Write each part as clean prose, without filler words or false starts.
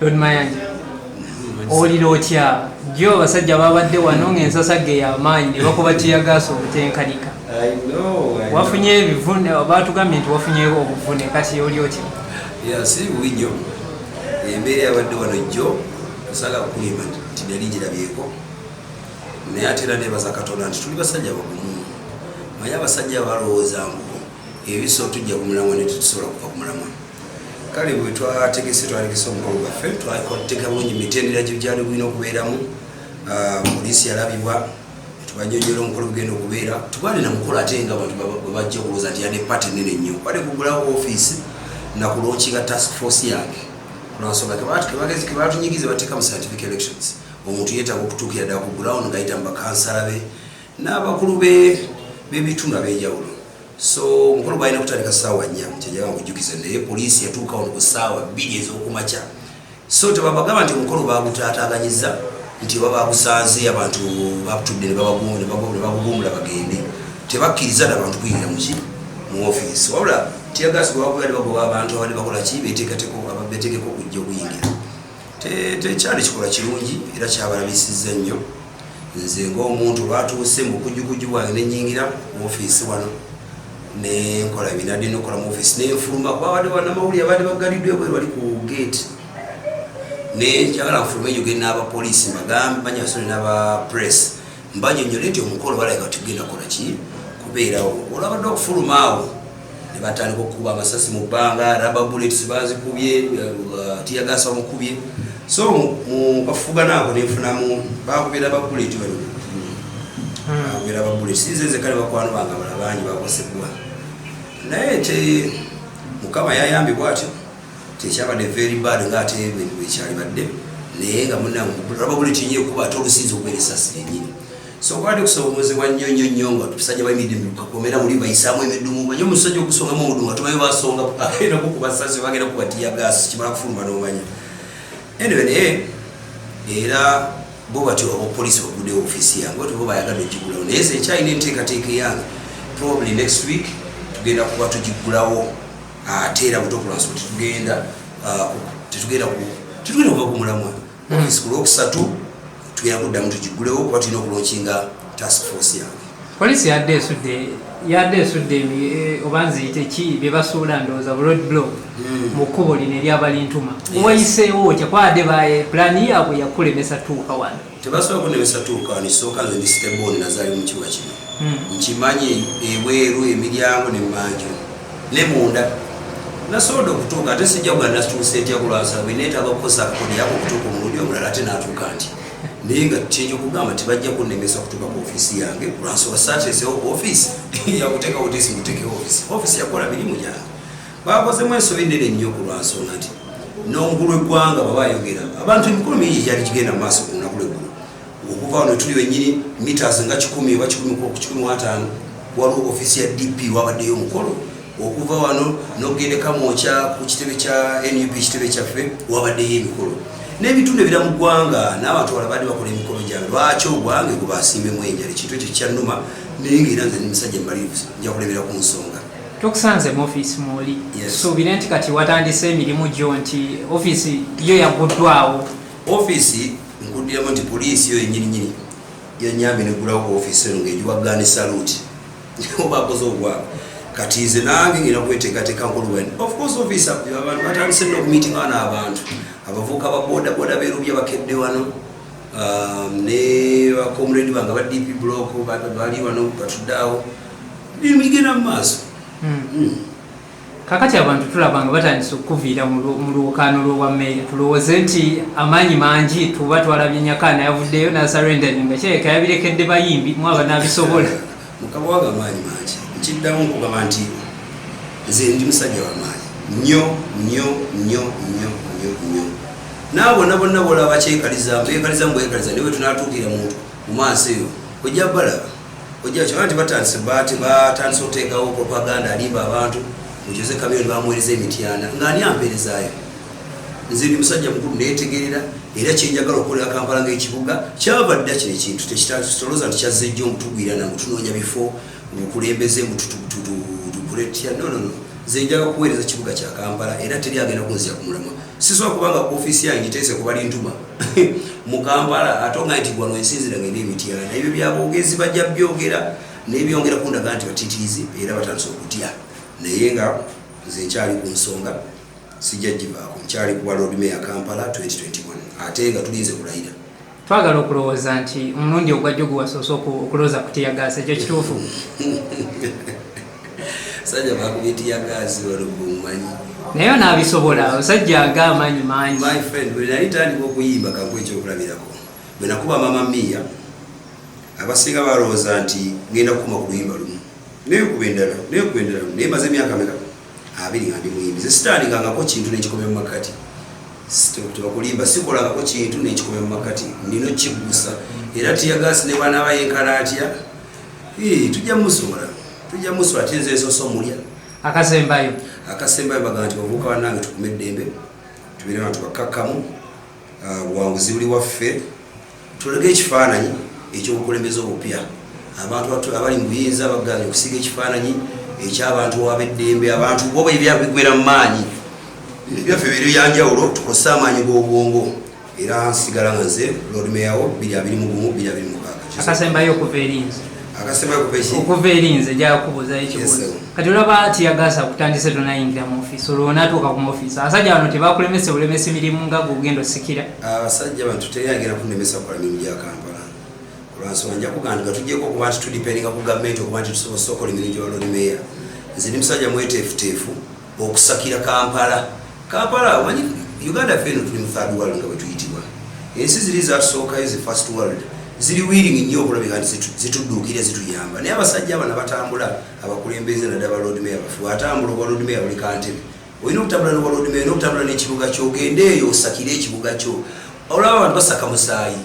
Lord Mayanja, owulira otya? Jjo abasajja babadde wano ng'ensasagge y'amaanyi ne bakuba teargas obutenkanika. Wafunye ebivune, batugambye nti wafunye obuvune, kati oli otya? Yeah, si bubi nnyo. Embeera yabadde wano jjo osanga kukulimba nti nali ngirabyeko, naye ate era nebaza Katonda nti tuli basajja bagumu. Manye abasajja balowooza ngu ebiso tujja ku mulamwa, ne tetusobola kuva ku mulamwa. Kale bwe twategese, twategese omukolo gwaffe, twateeka bulungi mitendera gyali gulina okubeeramu. Poliisi yalabibwa, tubanyonyola omukolo gugenda okubeera. Tubale na mukolo, ate nga abantu bwe bajja okulowooza nti yadde party nene nnyo, kwade kugulawo ofiisi nakulaunchinga task force yange, kulwansonga kebatunyigiza bateeka mu scientific elections. Omuntu yeetaaga okutuukira ddala ku ground ng'ayita mu bakansala be n'abakulu b'ebitundu ab'enjawulo. So omukolo gwalina kutandika ssaawa 4, kyenjagala nkujjukiza, naye poliisi yatuuka wano ku ssaawa 2 ez'okumakya. So tebabagamba nti omukolo bagutaataaganyiza, nti oba bagusanze abantu batudde ne bagugumbula bagende. Tebakkiriza nabantu kuyingira muki mu ofiisi, wabula teargas gwe bakubadde bagoba abantu abadde bakola ki, beetegeka okujja okuyingira. Tekyali kikolwa kirungi era kyabalabisizza nnyo. Nze ng'omuntu olwatuuse mu bukujjukujju bwange nenyingira mu ofiisi wano, nenkola binadde nokola mu ofiisi, nenfuluma kuba abadde bannamawulire abadde bagaliddwa ebweru bali ku gate. Nenjagala nfulume njogere n'abapoliisi, mbagambe banyasole n'aba press, mbanyonyole nti omukolo balabika tugenda kukola ki kubeerawo. Olwabadde okufuluma awo ne batandika okukuba amasasi mu bbanga, rubber bullets bazikubye, teargas bamukubye. So mu kafugana ako nenfunamu bakubye rubber bullet bano, bakubye rubber bullet. Sinze nze, kale bakwano bange abalala bangi bakosebwa, naye te Mukama yayambye bwatyo, tekyabadde very bad ngaate bwekyalibadde. Naye nga munange rubber bullet nyo ekuba, ate olusinza okubeera esasi lyenyini. So kwali kusoomozebwa nnyo nnyo nnyo nga tusajja bayimiridde mukakomera muli bayisaamu emidumu. Manye omusajja ogusongamu omudumu nga tumanyi basonga, agenda kukuba sasi, bagenda kuba teargas, kimala kufuluma n'omanya. Anyway, naye era bo batyo abapoliisi baguddewo ofiisi yange, bati bo bayagadde ogigulawo, naye nze nkyalina enteekateeka eyange. Probably next week tugenda kuba tugigulawo, ate era butokulanso tetugenda kuva ku mulamwa. Ofiisi ku Lwokusatu tugenda kuddamu tugigulewo kuba tulina okulaunchinga task force yange. Poliisi yadde esudde oba nziyite ki bye basuula, ndowooza road block mu kkubo lino eryabalintuma. Wayiseewo otya? Kwadde baye pulaani yaabwe yakulemesa tuuka wano. Tebasobola kunemesa tuuka wano. Kisooka, nze ndi city born, nazaali mu kibuga kino, nkimanyi ebweru, emiryango nemanju ne munda. Nasobodde okutuuka, ate sijja kuga natuuse ntya kulwansa bwe neetaaga okukozesa akakodi ako okutuuka omulundi omulala, ate n'atuuka nti. Naye nga kyenja okugamba, tebajja kunnemesa kutuuka ku ofiisi yange kulwansonga saateesewo ku ofiisi yakuteekawo teesi muteekewo ofiisi. Ofiisi yakola mirimu gyange. Bakozemu ensobi nene nnyo ku lwansonga nti n'omukulu w'eggwanga bwaba ayogera abantu, emikolo mingi gyali gigenda mu maaso ku lunaku lweggulo. Okuva wano tuli wennyini, meters nga 100 oba 150, waliwo ofiisi ya DP, wabaddeyo omukolo. Okuva wano n'ogenda Kamwokya ku kitebe kya NUP, kitebe kyaffe, wabaddeyo emikolo n'ebitundu ebira mu ggwanga, n'abantu bala badde bakola emikolo gyange. Lwaki ogwange gwe basimbemu enjala? Ekintu ekyo kyannuma, naye ngaera nze ndi musajja mumalirivu, nja kulemera ku nsonga. Tukusanze mu ofiisi mwoli. Suubire nti kati watandise emirimu gyo, nti ofiisi yo yaguddwawo? Ofiisi nkuddiramu nti poliisi yo yenyininyini yanyambye negulawo ofiisi eno ngaegiwagane salute oba akoze ogwabwe. Kati nze nange ngenda kweteekateeka nkolubani. Of course ofiisi abantu batandise nno okumiitinga wano, abantu abavubuka ba boda boda berubya bakedde wano, ne bacomrade bange aba DP Block bali wano batudde awo, birimu gigenda mu maaso. Kakati abantu tulaba nga batandise okukuviira mu lwokaano lw'obwa meeya. Tulowooze nti amaanyi mangi? Tuba twalabye Nyakaana yavuddeyo nasurrendering, nga kirabika yabirekedde bayimbi mwaba nabisobola. Mukama wange, amaanyi mangi. Nkiddamu nkugamba nti nze ndi musajja wamaanyi nnyo nnyo nnyo nnyo nnyo nnyo. Naabo bonna bonna bolaba bakyekaliza, beekaliza mubwekaliza, naye bwe tunatuukira muntu mu maaso eyo ojja balaba, ojja kiba nti batandise bati batandise okuteekawo propaganda alimba abantu. Mujoze Kamiyoni bamuweereza emityana ng'ani ampeerezaayo? Nze ndi musajja mukulu, neetegerera, era kyenjagala okukolera Kampala ng'ekibuga kyava dda. Kino ekintu tekitolooza nti kyazze jjo mutugwirana, mutunoonya bifo mubukulembeze, mutukuletya. No, no, no. Nze njaga kuweereza kibuga kya Kampala, era teri agenda kunzija ku mulamwa. Sisobola kubanga ofiisi yange giteese ku balintuma mu Kampala, ate onga nti gwano ensinzira ngenda emityana. Ebyo byaboogezi, bajja byogera nebyongera kundaga nti batitiizi era batandise okutya, naye nga nze nkyali ku nsonga, sijja givaako. Nkyali kuba Lord Mayor Kampala 2021, ate nga tulinze kulayira. Twagala okulowooza nti omulundi ogwajjo gwe wasoose okulowooza ku teargas, ekyo kituufu? Sajja bakubye teargas wano, gwemumanyi. Naye onaabisobola? Osajja aga amaanyi mangi. My friend, bwe nali tandika okuyimba, kankuwa ekyokulabirako, bwe nakuba Mama Mia, abasinga balowooza nti ngenda kukuma ku luyimba lumu, nekuba endala, nekuba endala, naye maze emyaka meka? 20 nga ndi muyimbi. Ze sitandikangako kintu nekikomya mu makati. Tebakulimba, sikolangako kintu nekikomya mu makati, nina okiggusa. Era teargas ne bwanaaba yenkana atya, tujja musobola, tujja musobola, ate nze nsoose omulya. Akasembayo. Akasembayo, baga nti bavubuka bannange, tukume eddembe, tubeere bantu bakkakkamu. Buwanguzi buli waffe, tulage ekifaananyi ekyobukulembeze obupya. Abantu abali mu buyinza baganye okusiga ekifaananyi ekyabantu ab'eddembe. Abantu bo bigwera mu maanyi, ebyaffe biri byanjawulo. Tukozese amaanyi g'obwongo, era nsigala nga nze Lord Mayor wo 2021 2026. Akasembayo okuva erinze. Akasembayo kuva eki? Okuva erinze, jakubuuzayo ekibuuzo. Yes, sir. Kati olaba teargas akutandise, tonayingira mu ofiisi, olwo onaatuuka ku ofiisi, abasajja bano tebakulemese bulemesi mirimu nga gwe ogenda osikira? Abasajja bantu teri agenda kunemesa kukola mirimu gya Kampala, olwansonga nja kugamba nga tugyeko okuba nti tudependinga ku gavumenti okuba nti tusobola okukola emirimu gya Lord Mayor. Nze ndi musajja mweteefuteefu okusakira Kampala. Kampala, omanyi Uganda ffe eno tuli mu third world nga bwe tuyitibwa. Ensi ziri zatusookayo, zi first world, ziri willing nnyo okulabika nti zitudduukira, zituyamba. Naye abasajja abana batambula, abakulembeze naddala ba Lord Mayor baffe, watambula obwa Lord Mayor buli kantebe, olina okutambula n'obwa Lord Mayor, olina okutambula n'ekibuga kyo, ogende eyo osakire ekibuga kyo. Olaba abantu basaka musaayi,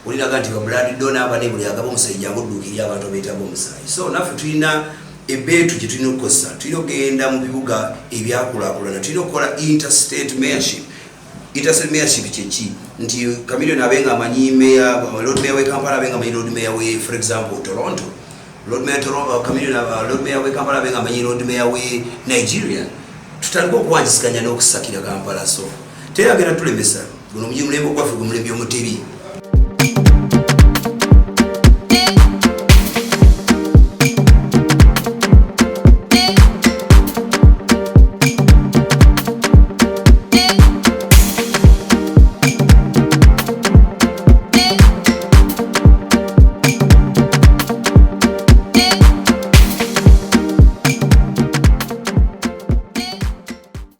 olinaga nti ba blood donor bane, buli agaba omusaayi, jangu odduukirire abantu abeetaaga omusaayi. So naffe tulina ebbeetu gye tulina okukozesa. Tulina okugenda mu bibuga ebyakulaakulana, tulina okukola interstate mayorship. Interstate mayorship kyeki? Nti Chameleone abe nga amanyi mayor, Lord Mayor we Kampala abe nga amanyi Lord Mayor we, for example, Toronto, Lord Mayor Toronto, Chameleone, Lord Mayor we Kampala abe nga amanyi Lord Mayor we Nigeria. Tutandike okuwanyisiganya n'okusakira Kampala. So teyagenda tulemesa guno mulembe ogwaffe, gwe mulembe omutebi.